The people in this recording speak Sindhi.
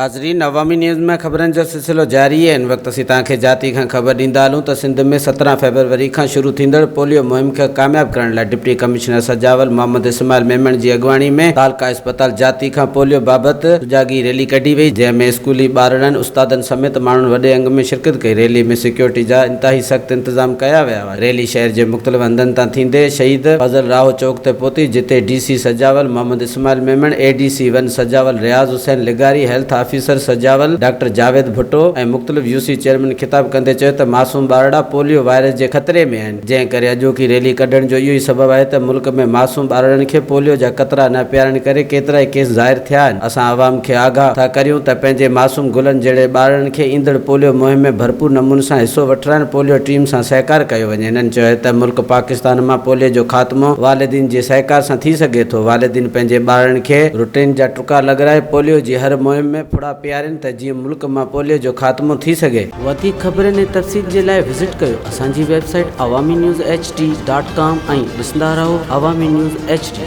ناظرين عوامي نيوز ۾ خبرن جو سلسلو جاري آهي هن وقت اسين توهان کي جاتي کان خبر ڏيندا هلون ته سنڌ ۾ 17 فيبروري کان شروع ٿيندڙ پوليو مهم کي ڪامياب ڪرڻ لاء ڊپٽي ڪمشنر سجاول محمد اسماعيل ميمڻ جي اڳواڻي ۾ تعلقه اسپتال جاتي کان پوليو بابت سجاڳي ريلي ڪڍي وئي جنهن ۾ اسڪولي ٻارڙن استادن سميت ماڻهن وڏي انگ ۾ شرڪت ڪئي ريلي ۾ سيڪيورٽي جا انتهائي سخت انتظام ڪيا ويا هئا ريلي شهر جي مختلف هنڌن تان ٿيندي شهيد فضل راهو چوڪ تي پهتي جتي D C Sujawal Muhammad Ismail Memon, A D C one Sujawal Riaz Hussain لغاري، health officer Sujawal doctor Javed Bhutto ۽ مختلف يو سي چيئرمين خطاب ڪندي چيو ته معصوم ٻارڙا پوليو وائرس جي خطري ۾ آهن جنهن ڪري اڄوڪي ريلي ڪڍڻ جو اهو ئي سبب آهي ته ملڪ ۾ معصوم ٻارڙن کي پوليو جا قطرا نه پيارڻ ڪري ڪيترائي ڪيس ظاهر ٿيا آهن اسان عوام کي آگاهه ٿا ڪريون ته پنهنجي معصوم گلن جهڙي ٻارڙن کي ايندڙ پوليو مهم ۾ ڀرپور نموني سان حصو وٺرائڻ پوليو ٽيم سان سهڪار ڪيو وڃي هنن چيو ته ملڪ پاڪستان مان پوليو جو خاتمو والدين جي سهڪار سان ٿي سگهي ٿو، والدين پنهنجي ٻارڙن کي روٽين جا ٽڪا لڳرائي پوليو جي هر مهم ۾ ڦڙا پيارين ته جيئن ملڪ مان پوليو جو خاتمو ٿي سگهي. وڌيڪ خبرن ۽ تفصيل جي لاء وزٽ ڪيو اسان جي website Awami news H D dot com ۽ ڏسندا رهو عوامي نيوز ايڇ ڊي.